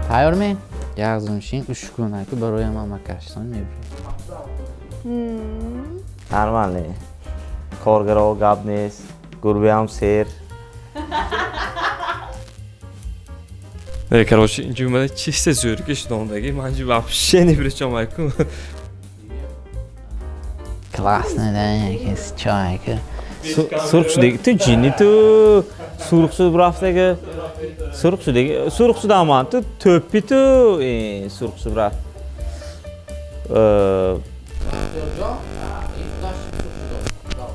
Тайёрме? Як зумшин уш кун, ки барои ман макашсон мебурӣ. Нормально. Коргаро гап нест, гурбаам сер. Не, короче, инҷо мана чисто зӯрги шунондаги, ман инҷо вообще не при чём айку. Классно, да, якес чой ки. Сурх шудаги, ту ҷинни ту сурх шуд бурафтаги. Сурх шудаги, сурх шудаман ту тӯппи ту сурх шуд бурафт.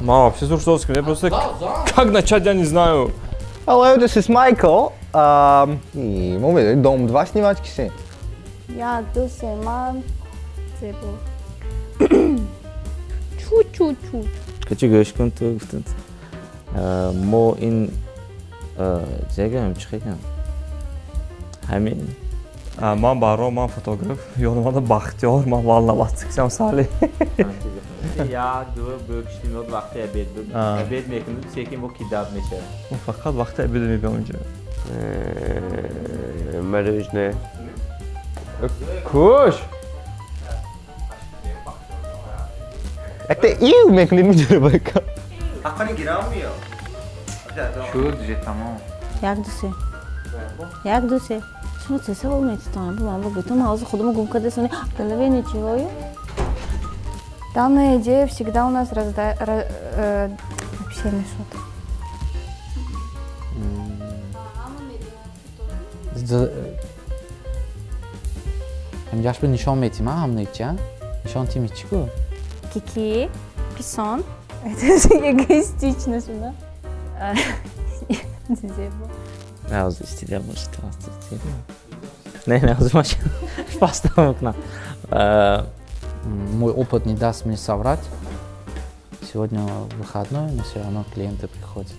Ман вообще сурх шудост, мне просто как начать, я не знаю. Hello, this is Michael. Мо Дом 2 снимать киси. Я ду се ман зебо. Чу-чу-чу. Качи гӯш кун ту гуфтанд. Мо ин зегам чихегам. Ҳамин. Ман Баҳром, ман фотограф. Ёдамада Бахтиёр, ман волноваться сали. Як ду бӯкишти меод вақти обед буд. Обед мекунад, секин бо кидат мешавад. Фақат вақти обед мебиям инҷо. Мороженое. Куш! Это ил мекунед миҷаро. Шуд же тамом. Як ду се. Як ду се. Шумо се савол метитонам, бо ман бигӯ, ман ҳозир худамро гум кардасони. Голове ничего. Данная идея всегда у нас вообще мешот. Ҳамҷаш бо нишон метим, ҳам неча? Нишон тими чӣ ку? Кики, писон. Это же эгоистично, да? Зебо. Не, ҳозир истида бошед. Не, не, ҳозир маш пастам мекунам. Мой опыт не даст мне соврать. Сегодня выходной, но все равно клиенты приходят.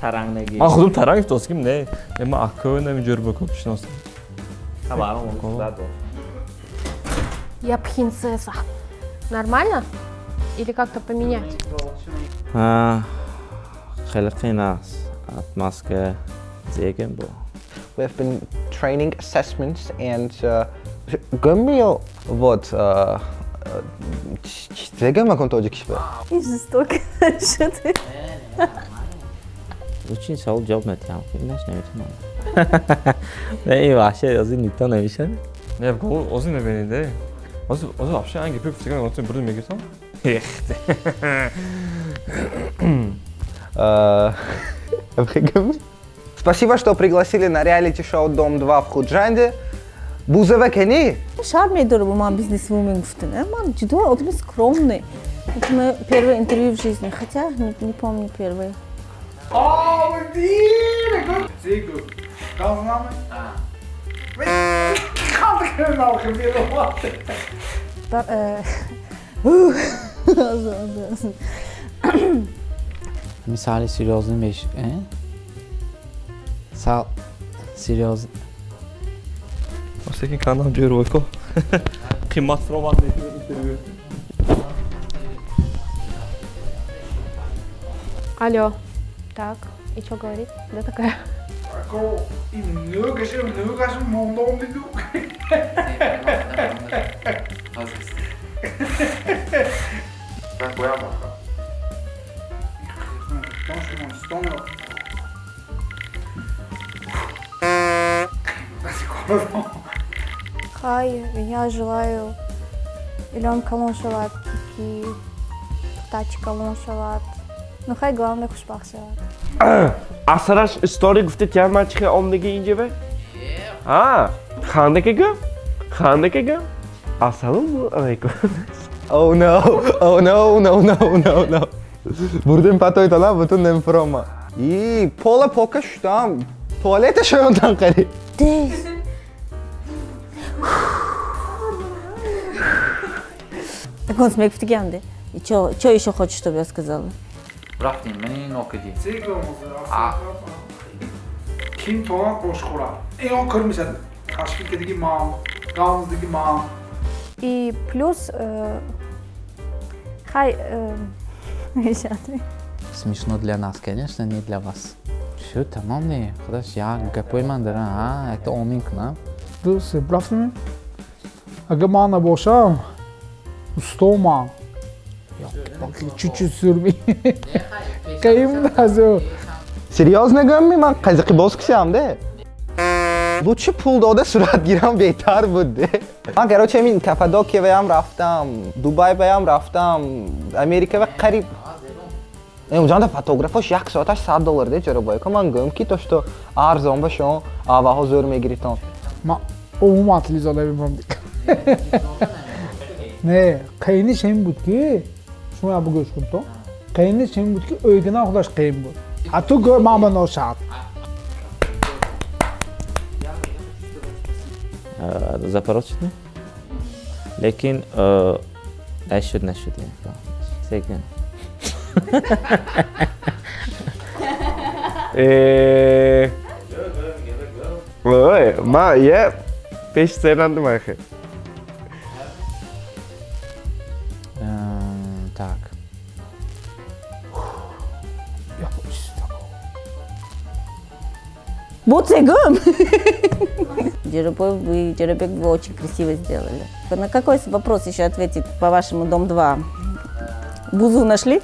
Ман худам таранг фтоским, не. Ман аккӯ намиҷур бо кӯп шиносам. Я принцесса. Нормально? Или как-то поменять? Хеле қин аст. Отмазка зегем бо. We have been training assessments and гомио вот зегем акон тоҷикиш бе. И жестоко что-то. Очень савол ҷавоб натиҳам. Инаш наметавонам. Не, ин ваҳше озир нита намешад. Не, в голову озир мебинед, озир вообще анги пюк фиган озир бурду мегиртам. Спасибо, что пригласили на реалити-шоу «Дом-2» в Худжанде. Бузова кени? Шарм медору, ман бизнес-вумен гуфтан. Ман ҷудо одами скромный. Это мое первое интервью в жизни, хотя не помню первое. Мисали серьезный меш. Сал серьезный. Секин кандам ҷӯрвойко. Қимат фуромад интервью. Алло. Так, и что говорит? Да такая. Хай, я желаю Илон калон шавад, ки тачи калон шавад. Ну хай, главное хушбахт шавад. Асараш история гуфта тя ман чихе омдаги инҷа? А, хандака гӯ? Хандака гӯ? Ассалому алайкум. Oh no, oh no, no, no, no, no. Бурдем патои тала, бутун нем фрома. И пола пока шудам, туалета шоёндан қариб. Так он смех в. И чё еще хочешь, чтобы я сказала? Рафтем, мани нокади. Ким тоан ошхӯрад? Ин он кор мешавад. Ташкил кардиги ман, галздаги ман. И плюс хай Смешно для нас, конечно, не для вас. Всё, тамом не. Худаш як гапои ман дара, а, это омин кунам. Ду, се, рафтем? Агар ман набошам, усто ман. Чуть-чуть сурми. Қиин азу. Серьёзно гӯям, ман қазиқи боз кисям де. Лучше пул дода сурат гирам беҳтар буд де. Ман короче ҳамин Каппадокияям рафтам, Дубайбаям рафтам, Америкава қариб. Унҷанда фотографош як соаташ $100 де ҷаробойко. Ман гӯям ки то что арзон ба шумо аваҳо зӯр мегиритон. Ман умуман телевизор намебинам. Не, қииниш ҳамин буд ки шумо ябу гӯш кун то. Қииниш ҳамин буд ки ӯйгина худаш қиин буд. А ту гӯ ман ба ношаҳат. Запорочный. Лекин нашуд нашуд. Секин. Ой, ма я пеш сенанды махе. Так. Буцегум! Джерабой, Джерабек, вы очень красиво сделали. На какой вопрос еще ответить по вашему Дом-2? Бузу нашли?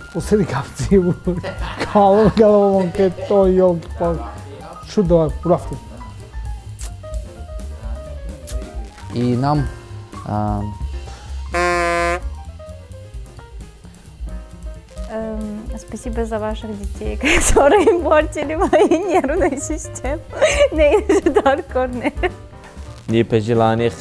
И нам... Спасибо за ваших детей, которые портили мою нервную систему. Не пожелание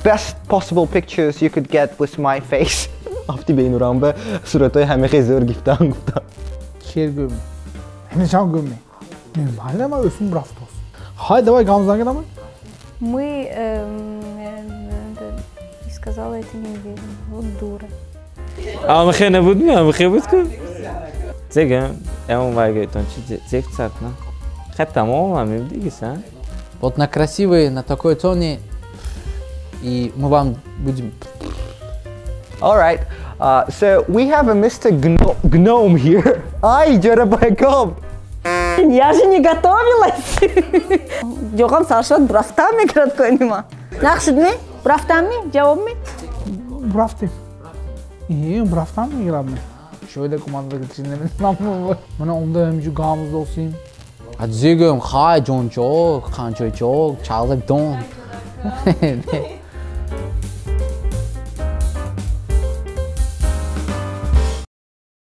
Best possible pictures you could get with my face. Афти бейнурамбе суратои ҳамихе зӯр гифтан гуфтам. Шер гӯми. Ҳамишам гӯми. Нормально ма өсум рафтос. Хай давай гамзангадама. Мы сказала, это не уверена. Вот дура. А мы не будем, а мы будем. Зега, я вам говорю, зег царкна. Хотя мама, мы будем, Вот на красивой, на такой тоне, и мы вам будем. All right. So we have a Mr. Gnome here. Ай, Джерабеком. Я же не готовилась. Джогам Саша брафтами краткой нима. Нахшидми? Брафтами? Ҷавобми? Брафтем. Брафтам мегирам. Шоида команда чи намедонам. Мана онда ҳамҷу гамз досим. Зигм хай ҷонҷо, қанчоҷо, чалзак дон.